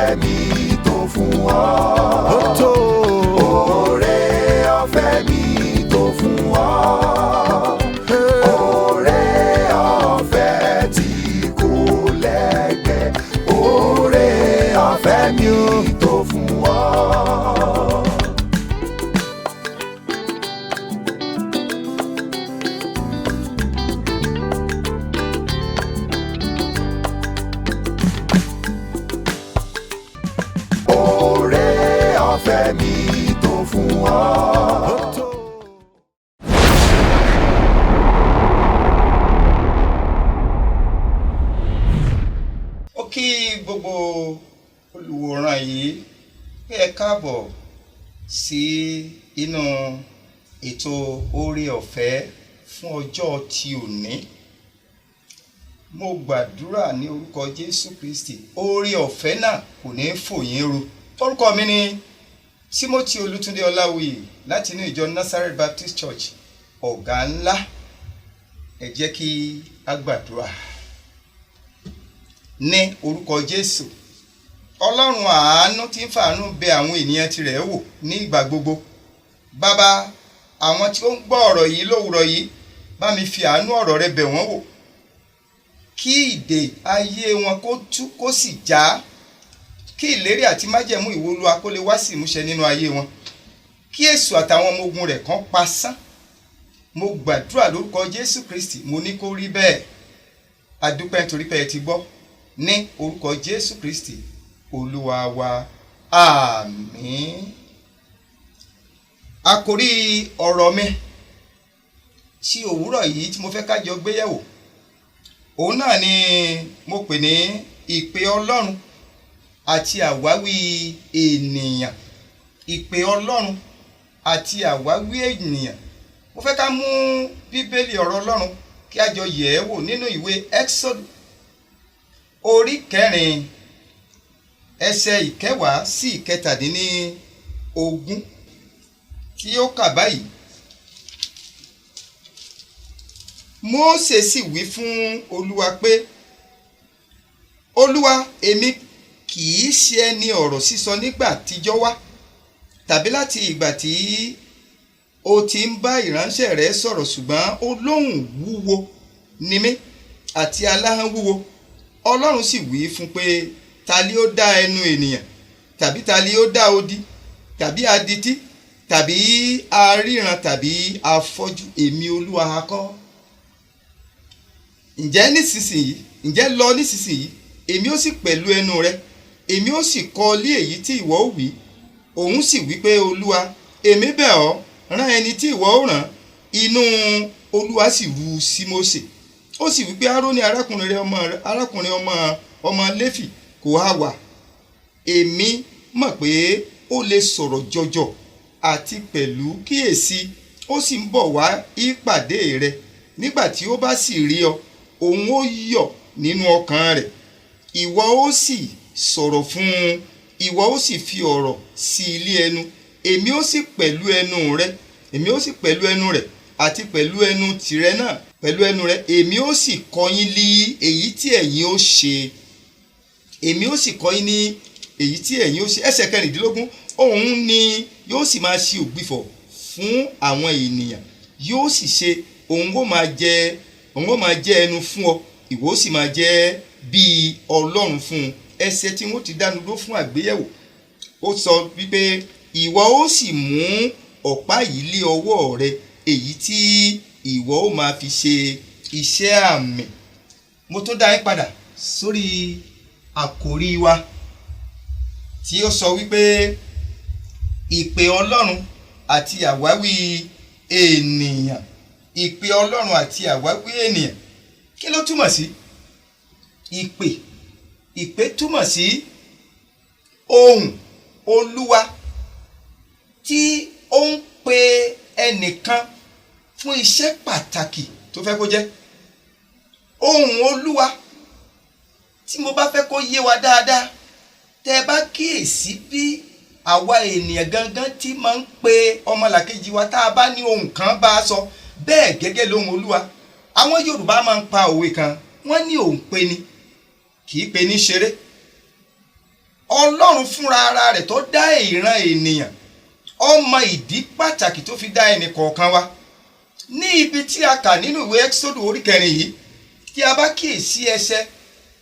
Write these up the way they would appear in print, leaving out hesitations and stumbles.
Ọ̀fẹ́ mi tó fún ọ. Ó tó. Oore ọ̀fẹ́ mi tó fún ọ. Oore ọ̀fẹ́ tí kò lẹ́gbẹ́. Oore ọ̀fẹ́ mi tó fún ọ. Oore ọ̀fẹ́ mi tó fún ọ. Ó tó. Ó kí gbogbo olùwòran yìí pé ẹ káàbọ̀ sí inú ètò oore ọ̀fẹ́ fún ọjọ́ ti òní. Mo gbàdúrà ní orúkọ Jésù Kristi, oore ọ̀fẹ́ náà kò ní fò yín ru. Orúkọ mi ni Timothy Olútúndé Ọláwuyì láti inú ìjọ Nazareth Baptist Church, ọ̀gá ńlá. Ẹ jẹ́ kí a gbàdúrà ní orúkọ Jésù. Ọlọ́run àánú tí ń fàánú bẹ àwọn ènìyàn tirẹ̀ wò ní ìgbà gbogbo, Bàbá, àwọn tí ó ń gbọ́ ọ̀rọ̀ yìí lówùrọ̀ yìí, bá mi fi àánú ọ̀rọ̀ rẹ bẹ̀ wọ́n wò, kí ìdè ayé wọn kó tú kó sì já, kí ìlérí àti májẹ̀mú ìwọ Olúwa kó lè wá sí ìmúṣẹ nínú ayé wọn, kí èṣù àtàwọn ọmọ ogun rẹ̀ kan pasán. Mo gbàdúrà lórúkọ Jésù Kristi, mo ní kó rí bẹ́ẹ̀. A dúpẹ́ nítorí pé ẹ ti gbọ́, ní orúkọ Jésù Kristi Olúwa wa, àmín. Àkòrí ọ̀rọ̀ mi tí òwúrọ̀ yìí tí mo fẹ́ ká jọ gbéyẹ̀wò, òun náà ni mo pè ní ìpè Ọlọ́run àti àwáwí ènìyàn. Ìpè Ọlọ́run àti àwáwí ènìyàn. Mo fẹ́ ká mú Bíbélì ọ̀rọ̀ Ọlọ́run kí a jọ yẹ̀ ẹ́ wò nínú ìwé Exodus orí 4, ẹsẹ̀ 10 sí 17 tí ó kà báyìí. Mósè sì wí fún Olúwa pé, Olúwa, èmi kì í ṣe ẹni ọ̀rọ̀ sísọ nígbà tíjọ́ wá, tàbí láti ìgbà tí o ti ń bá ìránṣẹ́ rẹ sọ̀rọ̀, ṣùgbọ́n olóhùn wúwo ni mí àti aláhán wúwo. Ọlọ́run sì wí fún pé, ta li ó dá ẹnu ènìyàn, tàbí ta li ó dá odi, tàbí adití, tàbí aríran, tàbí afọ́jú? Èmi Olúwa ha kọ́? Ǹjẹ́ nísinsìnyí, ǹjẹ́ lọ nísinsìnyí, èmi ó sì pẹ̀lú ẹnu rẹ, èmi ó sì kọ́ ọ lé èyí tí ìwọ ó wí. Òun sì wí pé, Olúwa, èmi bẹ̀ ọ́, rán ẹni tí ìwọ ó rán. Inú Olúwa sì ru sí Mósè. Ó sì wí pé, Árónì arákùnrin rẹ, ọmọ rẹ, arákùnrin ọmọ ọmọ Léfì kò há wà? Èmi mọ̀ pé ó lè sọ̀rọ̀ jọjọ, àti pẹ̀lú kíyèsí, ó sì ń bọ̀ wá ìpàdé rẹ. Nígbà tí ó bá sì rí ọ, òun ó yọ̀ nínú ọkàn rẹ̀. Ìwọ ó sì sọ̀rọ̀ fún un, ìwọ ó sì fi ọ̀rọ̀ sí ilé ẹnu. Èmi ó sì pẹ̀lú ẹnu rẹ, èmi ó sì pẹ̀lú ẹnu rẹ̀, àti pẹ̀lú ẹnu tìrẹ náà, pẹ̀lú ẹnu rẹ, èmi ó sì kọ́ yín lí èyí tí ẹ̀yin ó ṣe. Èmi ó sì kọ́ yín ní èyí tí ẹ̀yin ó ṣe. Ẹsẹ̀ 16, òun ni yóò sì máa ṣe ògbìfọ̀ fún àwọn ènìyàn, yóò sì ṣe, òun ó máa jẹ, òun ó máa jẹ ẹnu fún ọ, ìwọ ó sì máa jẹ bíi Ọlọ́run fún un. Ẹsẹ̀ tí wọ́n ti dánu dúró fún àgbéyẹ̀wò, ó sọ wípé ìwọ ó sì mú ọ̀pá yìí lé ọwọ́ rẹ, èyí tí ìwọ ó máa fi ṣe iṣẹ́ àmì. Mo tún dá yín padà sórí àkòrí wa tí ó sọ wípé ìpè Ọlọ́run àti àwáwí ènìyàn. Ìpè Ọlọ́run àti àwáwí ènìyàn. Kí ló túmọ̀ sí? Ìpè. Ìpè túmọ̀ sí ohùn Olúwa tí ó ń pe ẹnìkan fún iṣẹ́ pàtàkì tó fẹ́ kó jẹ́. Ohùn Olúwa tí mo bá fẹ́ kó yé wa dáadáa, tẹ́ ẹ bá kíyèsí bí àwa ènìyàn gangan tí máa ń pe ọmọlàkejì wa tá a bá ní ohùn kan bá a sọ, bẹ́ẹ̀ gẹ́gẹ́ lóhùn Olúwa. Àwọn Yorùbá máa ń pa òwe kan, wọ́n ní òun pe ni kì í pe ní ṣeré. Ọlọ́run fúnra ara rẹ̀ tó dá ìran ènìyàn, ó mọ ìdí pàtàkì tó fi dá ẹnì kọ̀ọ̀kan wa. Ní ibi tí a kà nínú ìwé Ẹ́kísódù orí kẹrin yìí, tí a bá kíyèsí ẹsẹ̀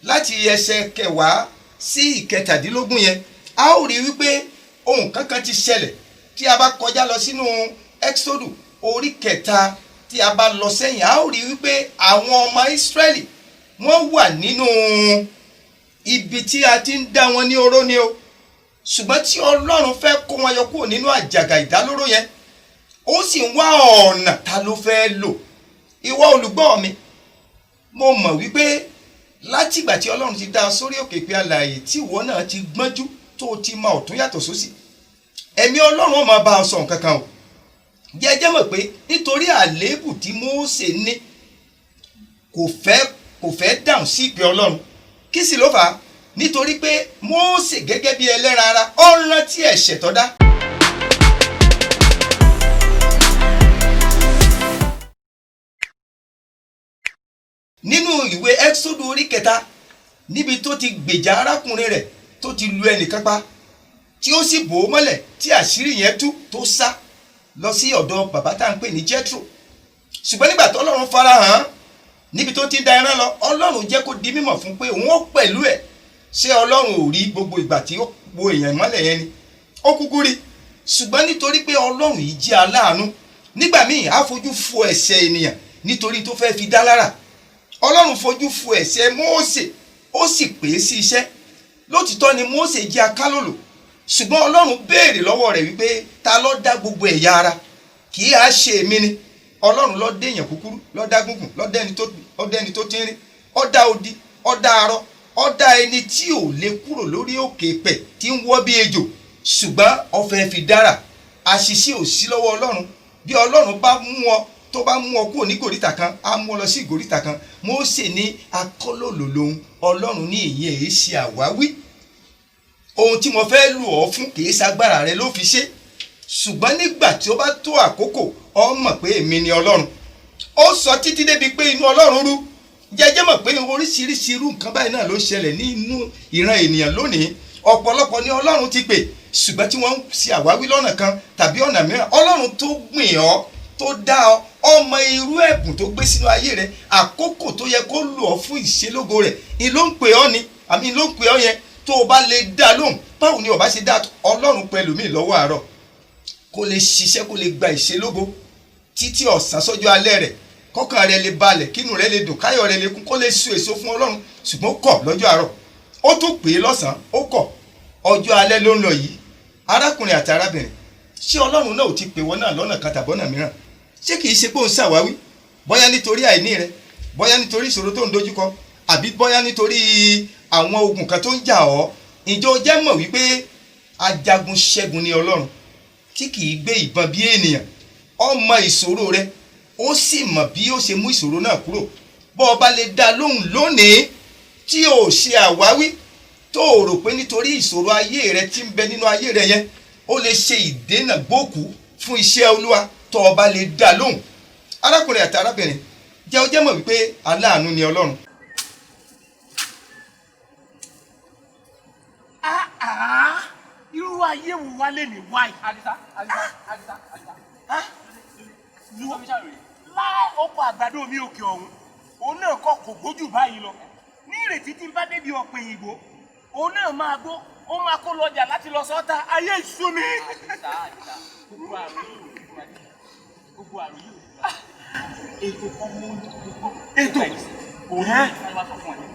láti ẹsẹ̀ kẹwàá sí ìkẹtàdínlógún yẹn, a ó rí wípé ohun kankan ti ṣẹlẹ̀. Tí a bá kọjá lọ sínú Ẹ́kísódù orí kẹta, tí a bá lọ sẹ́yìn, a ó rí wípé àwọn ọmọ Ísírẹ́lì wọ́n wà nínú ibi tí a ti ń dá wọn ní oró ni o. Ṣùgbọ́n tí Ọlọ́run fẹ́ kó wọn yọ kúrò nínú àjàgà ìdálóró yẹn, ó sì ń wá ọ̀nà ta ló fẹ́ lò. Ìwọ olùgbọ́ mi, mo mọ̀ wípé látìgbà tí Ọlọ́run ti dá a sórí òkè pé alààyè tí ìwọ náà ti gbọ́njú tó o ti mọ ọ̀tún yàtọ̀ sósì, ẹ̀mí Ọlọ́run ó máa bá ọ sọ nǹkan kan o. Jẹ́jẹ́ mọ̀ pé nítorí àléébù tí Mósè ní, kò fẹ́ dáhùn sí ìpè Ọlọ́run. Kí sì ló fà á? Nítorí pé Mósè gẹ́gẹ́ bí ẹlẹ́ran ara, ó rántí ẹ̀ṣẹ̀ tó dá. Nínú ìwé Ẹ́kísódù orí kẹta, níbi tó ti gbèjà arákùnrin rẹ̀ tó ti lu ẹnìkan pa, tí ó sì bò ó mọ́lẹ̀, tí àṣírí yẹn tú, tó sá lọ sí ọ̀dọ̀ bàbá tá à ń pè ní Jethro. Ṣùgbọ́n nígbà tó Ọlọ́run farahàn níbi tó ti ń da ẹran lọ, Ọlọ́run jẹ́ kó di mímọ̀ fún pé òun ó pẹ̀lú ẹ̀. Ṣé Ọlọ́run ò rí gbogbo ìgbà tí ó bo èèyàn mọ́lẹ̀ yẹn ni? Ó kúkú rí. Ṣùgbọ́n nítorí pé Ọlọ́run yìí jẹ́ aláàánú, nígbà míì á fojú fo ẹ̀ṣẹ̀ ènìyàn nítorí tó fẹ́ fi dá lára. Ọlọ́run fojú fo ẹ̀ṣẹ̀ Mósè, ó sì pè é sí iṣẹ́. Lótìtọ́ ni Mósè jẹ́ akálòlò, ṣùgbọ́n Ọlọ́run béèrè lọ́wọ́ rẹ̀ wípé ta ló dá gbogbo ẹ̀yà ara? Kì í á ṣe èmi ni. Ọlọ́run ló dé èèyàn kúkúrú, ló dá gúngùn, ló dá ẹni tó tínrín, ó dá odi, ó dá arọ, ó dá ẹni tí ò lè kúrò lórí òkè pẹ̀ tí ń wọ́ bí ejò, ṣùgbọ́n ó fẹ́ fi dára. Àṣìṣe ò sí lọ́wọ́ Ọlọ́run. Bí Ọlọ́run bá mú ọ, tó bá mú ọ kúrò ní gòríta kan, á mú ọ lọ sí gòríta kan. Mósè ní akólòlò lòun. Ọlọ́run ní ìyẹn èyí ṣe àwáwí. Ohun tí mo fẹ́ lù ọ́ fún kì í ṣagbára rẹ ló fi ṣe, ṣùgbọ́n nígbà tí ó bá tó àkókò, ọ mọ̀ pé èmi ni Ọlọ́run. Ó sọ títí débi pé inú Ọlọ́run rú. Jẹ́jẹ́ mọ̀ pé oríṣiríṣi irú nǹkan báyìí náà ló ṣẹlẹ̀ nínú ìran ènìyàn lónìí. Ọ̀pọ̀lọpọ̀ ni Ọlọ́run ti pè, ṣùgbọ́n tí wọ́n ń ṣe àwáwí lọ́nà kan tàbí ọ̀nà mìíràn. Ọlọ́run tó gbìn ọ́, tó dá ọ, ọmọ irú ẹ̀bùn tó gbé sínú ayé rẹ, àkókò tó yẹ kó lò ọ́ fún ìṣelógo rẹ̀, ni ló ń pè ọ́ ni, àmì ló ń pè ọ́ yẹn. Tó o bá lè dá lóhùn, báwo ni o bá ṣe dá Ọlọ́run pẹ̀lú mi lọ́wọ́ àárọ̀ kó lè ṣiṣẹ́, kó lè gba ìṣelógo títí ọ̀sán sọ́jọ́ alẹ́ rẹ̀, kọ́kàn rẹ̀ lè balẹ̀, kínú rẹ̀ lè dùn, káyọ̀ rẹ̀ lè kún, kó lè so èso fún Ọlọ́run. Ṣùgbọ́n ó kọ̀ lọ́jọ́ àárọ̀, ó tún pè é lọ́sàn-án, ó kọ̀. Ọjọ́ alẹ́ ló ń lọ yìí. Arákùnrin àti arábìnrin, ṣé Ọlọ́run náà ò ti pè wọ́n náà lọ́nà kan tàbọ́nà mìíràn? Ṣé kìí ṣe pé òun ṣàwáwí? Bóyá nítorí àìní rẹ, bóyá nítorí ìṣòro tó ń dojúkọ, àbí bóyá nítorí àwọn ogun kan tó ń jà ọ́. Ǹjẹ́ o jẹ́ mọ̀ wípé ajagun ṣẹ́gun ni Ọlọ́run tí kìí gbé ìbọn bí ènìyàn? Ó mọ ìṣòro rẹ, ó sì mọ̀ bí ó ṣe mú ìṣòro náà kúrò. Bó o bá lè dá lóhùn lónìí, tí o ṣe àwáwí, tó o rò pé nítorí ìṣòro ayé rẹ tí ń bẹ nínú ayé rẹ yẹn, ó lè ṣe ìdènà gbókù fún iṣẹ́ Olúwa, tó o bá lè dá lóhùn. Arákùnrin àti arábìnrin, jẹ́ o jẹ́ mọ̀ wípé aláàánú ni Ọlọ́run. Irú ayé wo wá lè ní wáyé? Àdìsá, Àdìsá, Àdìsá, Àdìsá. Láì ọkọ̀ àgbàdo mi òkè ọ̀hún, òun náà kọ́ kò gbójú báyìí lọ. Ní ìrètí tí ń bá débi ọ̀pẹ̀ ìgbó, òun náà máa gbó, ó máa kó lọ́jà láti lọ sọ́ta. Ayé ìṣú mi. Àdìsá, Àdìsá, gbogbo àrùn yìí ò ní fún wa. Gbogbo àrùn yìí ò ní fún wa. Ètò kan mú gbogbo. Ètò? Òun ní ìfẹ́ wá sọ fún ẹ.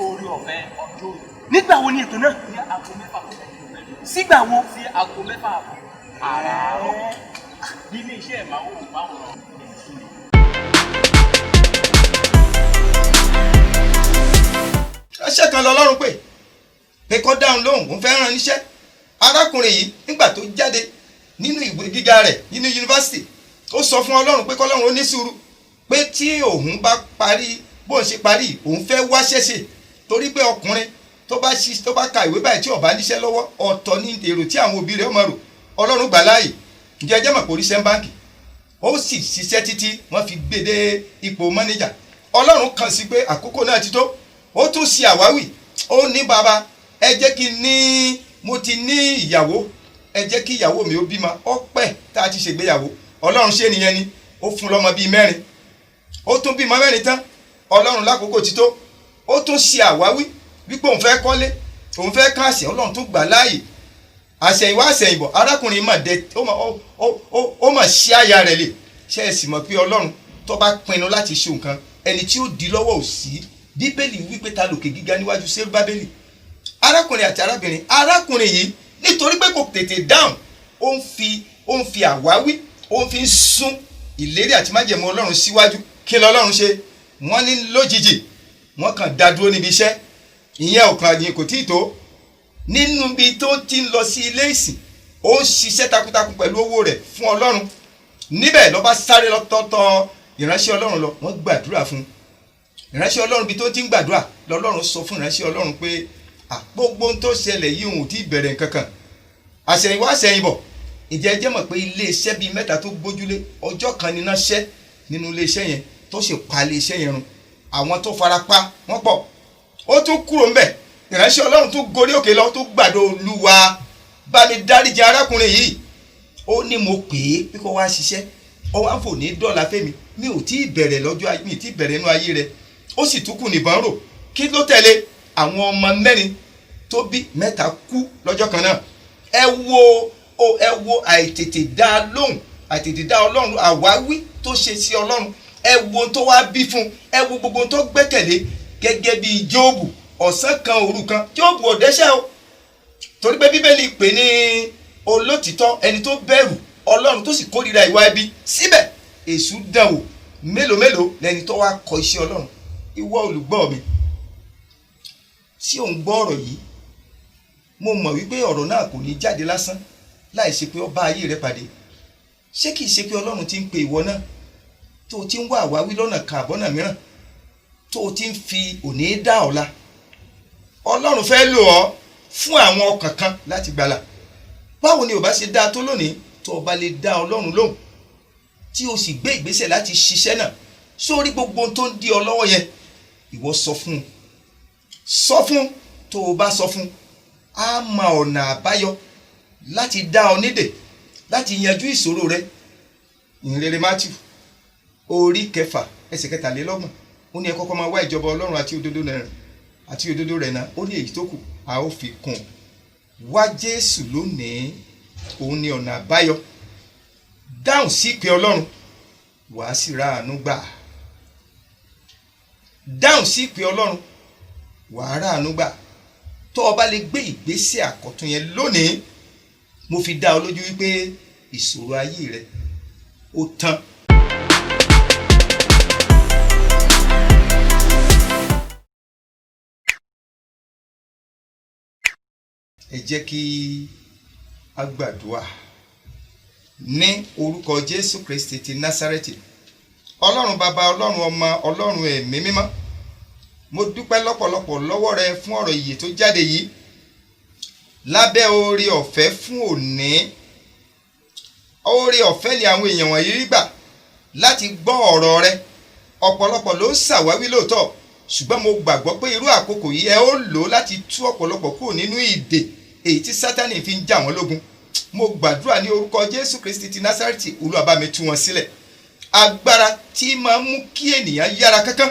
Orí ọ̀fẹ́ ọjọ́ òní. Nígbà wo ni ètò náà? Ní aago mẹ́fà kọjá ìlú. Sígbà wo? Sí aago mẹ́fà àbọ̀ àràárọ̀ nílé iṣẹ́ ìmáwòrán. Ránṣẹ́ kan lọ́lọ́run pé kó dáhùn lóhùn, òun fẹ́ rán níṣẹ́. Arákùnrin yìí nígbà tó jáde nínú ìwé gíga rẹ̀ nínú yunifásitì, ó sọ fún Ọlọ́run pé kọ́lọ́run ó ní sùúrù, pé tí òun bá parí bóun ṣe parí, òun fẹ́ wáṣẹ́ ṣe, torí pé ọkùnrin tó bá ka ìwé báyìí tí ó bá níṣẹ́ lọ́wọ́, ọ̀tọ̀ ní èrò tí àwọn òbí rẹ̀ ó máa rò. Ọlọ́run gbà láàyè. Ǹjẹ́ ẹ jẹ́ mọ̀ pé oríṣẹ́ ń báǹkì, ó sì ṣiṣẹ́ títí wọ́n fi gbé dé ipò mọ́níjà. Ọlọ́run kàn sí pé àkókò náà ti tó. Ó tún ṣe àwáwí, ó ní bàbá Ẹ jẹ́ kí n ní, mo ti ní ìyàwó, ẹ jẹ́ kí ìyàwó mi ó bímọ. Ọpẹ́ tá a ti ṣègbéyàwó. Ọlọ́run ṣe nìyẹn ni, ó fún lọ́mọ bíi 4. Ó tún bímọ 4 tán, Ọlọ́run lákòókò ti tó, ó tún ṣe àwáwí wípé òun fẹ́ kọ́lé, òun fẹ́ káàsì. Ọlọ́run tún gbà láàyè. Àṣẹ̀yìnwá àṣẹ̀yìnbọ̀, arákùnrin mà dé, ó mà ṣí àyà rẹ̀ lè ṣe. É sì mọ̀ pé Ọlọ́run tó bá pinnu láti ṣe nǹkan, ẹni tí ó di lọ́wọ́ ò sí. Bíbélì wípé, ta lòkè gíga níwájú Sérúbábélì? Arákùnrin àti arábìnrin, arákùnrin yìí, nítorí pé kò tètè dáhùn, ó ń fi àwáwí, ó ń fi sún ìlérí àti májẹ̀mú Ọlọ́run síwájú. Kí lọ́lọ́run ṣe? Wọ́n ní lójijì, wọ́n kàn dá dúró níbi iṣẹ́. Ìyẹn ò kàn yín, kò tí ì tó. Nínú ibi tó ti ń lọ sí ilé ìsìn, ó ń ṣiṣẹ́ takuntakun pẹ̀lú owó rẹ̀ fún Ọlọ́run níbẹ̀. Ló bá sáré lọ tọ́tọ́ ìránṣẹ́ Ọlọ́run lọ, wọ́n gbàdúrà fún ìránṣẹ́ Ọlọ́run. Bí tó ti ń gbàdúrà lọ́lọ́run sọ fún ìránṣẹ́ Ọlọ́run pé gbogbo ohun tó ṣẹlẹ̀ yìí, òun ò tí ì bẹ̀rẹ̀ nǹkan kan. Àṣẹ̀yìnwá àṣẹ̀yìnbọ̀, ìjẹ́ jẹ́ mọ̀ pé ilé iṣẹ́ bíi 3 tó gbójúlé, ọjọ́ kan níná ṣẹ́ nínú ilé iṣẹ́ yẹn, tó sì pa ilé iṣẹ́ yẹn run. Àwọn tó fara pa wọ́n pọ̀. Ó tún kúrò ńbẹ̀, ìránṣẹ́ Ọlọ́run tún gorí òkè lọ, tó gbàdo, "Olúwa, bá mi dáríjì arákùnrin yìí." Ó ní, "Mo pè é pé kó wá ṣiṣẹ́, ó wá ń fò ní dọ́là fẹ́mi. Mi ò tí ì bẹ̀rẹ̀ lọ́jọ́ ayé, mi ò tí ì bẹ̀rẹ̀ inú ayé rẹ̀." Ó sì tún kù nìbọn rò. Kí ló tẹ̀lé? Àwọn ọmọ 4 tó bí, 3 kú lọ́jọ́ kan náà. Ẹ wo àìtètè dá lóhùn, àìtètè dá Ọlọ́run, àwáwí tó ṣe sí Ọlọ́run. Ẹ wo ohun tó wá bí fún, ẹ wo gbogbo ohun tó gbẹ́kẹ̀lé gẹ́gẹ́ bí Jóòbù. Ọ̀sán kan, òru kan, Jóòbù ò dẹ́ṣẹ̀ o, torí pé Bíbélì pè ní olótìtọ́, ẹni tó bẹ̀rù Ọlọ́run, tó sì kórìíra ìwà ibi. Síbẹ̀ èṣù dánwò. Mélòó mélòó lẹni tó wá kọ iṣẹ́ Ọlọ́run? Ìwọ olùgbọ́ mi tí ò ń gbọ́ ọ̀rọ̀ yìí, mo mọ̀ wípé ọ̀rọ̀ náà kò ní jáde lásán láì ṣe pé ó bá ayé rẹ pàdé. Ṣé kìí ṣe pé Ọlọ́run ti ń pe ìwọ náà, tó o ti ń wá àwáwí lọ́nà kan àbọ́nà mìíràn, tó o ti ń fi òní dá ọ̀la? Ọlọ́run fẹ́ lò ọ́ fún àwọn ọkàn kan láti gbàlà. Báwo ni ò bá ṣe dáa tó lónìí, tó o bá lè dá Ọlọ́run lóhùn, tí o sì gbé ìgbésẹ̀ láti ṣiṣẹ́ náà sórí gbogbo ohun tó ń dí ọ lọ́wọ́ yẹn? Ìwọ sọ fún un, sọ fún. Tó o bá sọ fún, á mọ ọ̀nà àbáyọ láti dá ọ nídè, láti yanjú ìṣòro rẹ. Ìhìnrere Matthew orí 6, ẹsẹ̀ 33, ó ní, "Ẹ kọ́kọ́ máa wá ìjọba Ọlọ́run àti òdodo rẹ̀ náà." Ó ní, "Èyí tó kù, a ó fi kún un." Wá Jésù lónìí, òun ni ọ̀nà àbáyọ. Dáhùn sí ìpè Ọlọ́run, wàá sì ra àánú gbà. Dáhùn sí ìpè Ọlọ́run, wàá rà àánú gbà. Tó o bá lè gbé ìgbésẹ̀ àkọ́tún yẹn lónìí, mo fi dá ọ lójú wípé ìṣòro ayé rẹ ó tán. Ẹ jẹ́ kí a gbàdúrà. Ní orúkọ Jésù Kristi ti Násárẹ́tì, Ọlọ́run Bàbá, Ọlọ́run Ọmọ, Ọlọ́run Ẹ̀mí Mímọ́, mo dúpẹ́ lọ́pọ̀lọpọ̀ lọ́wọ́ rẹ fún ọ̀rọ̀ ìyè tó jáde yìí lábẹ́ oore ọ̀fẹ́ fún òní. Oore ọ̀fẹ́ ni àwọn èèyàn wọ̀nyí rí gbà láti gbọ́ ọ̀rọ̀ rẹ. Ọ̀pọ̀lọpọ̀ ló ń ṣàwáwí lóòótọ́, ṣùgbọ́n mo gbàgbọ́ pé irú àkókò yìí, ẹ ó lò ó láti tú ọ̀pọ̀lọpọ̀ kúrò nínú ìdè èyí tí Sátánì fi ń jà wọ́n lógun. Mo gbàdúrà ní orúkọ Jésù Kristi ti Násárẹ́tì, Olúwa, bá mi tú wọn sílẹ̀. Agbára tí máa ń mú kí ènìyàn yára kánkán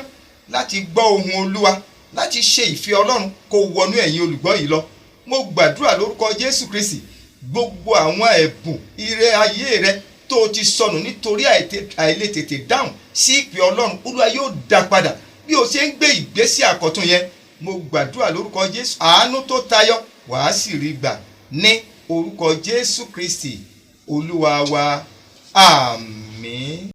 láti gbọ́ ohùn Olúwa, láti ṣe ìfẹ́ Ọlọ́run, kó wọnú ẹ̀yin olùgbọ́ yìí lọ. Mo gbàdúrà lórúkọ Jésù Kristi, gbogbo àwọn ẹ̀bùn ire ayé rẹ tó o ti sọnù nítorí àìlètètè dáhùn sí ìpè Ọlọ́run, Olúwa yóò dá padà bí o ṣe ń gbé ìgbésẹ̀ àkọ́tún yẹn. Mo gbàdúrà lórúkọ Jésù, àánú tó tayọ, wàá sì rí gbà ní orúkọ Jésù Kristi Olúwa wa. Àmín.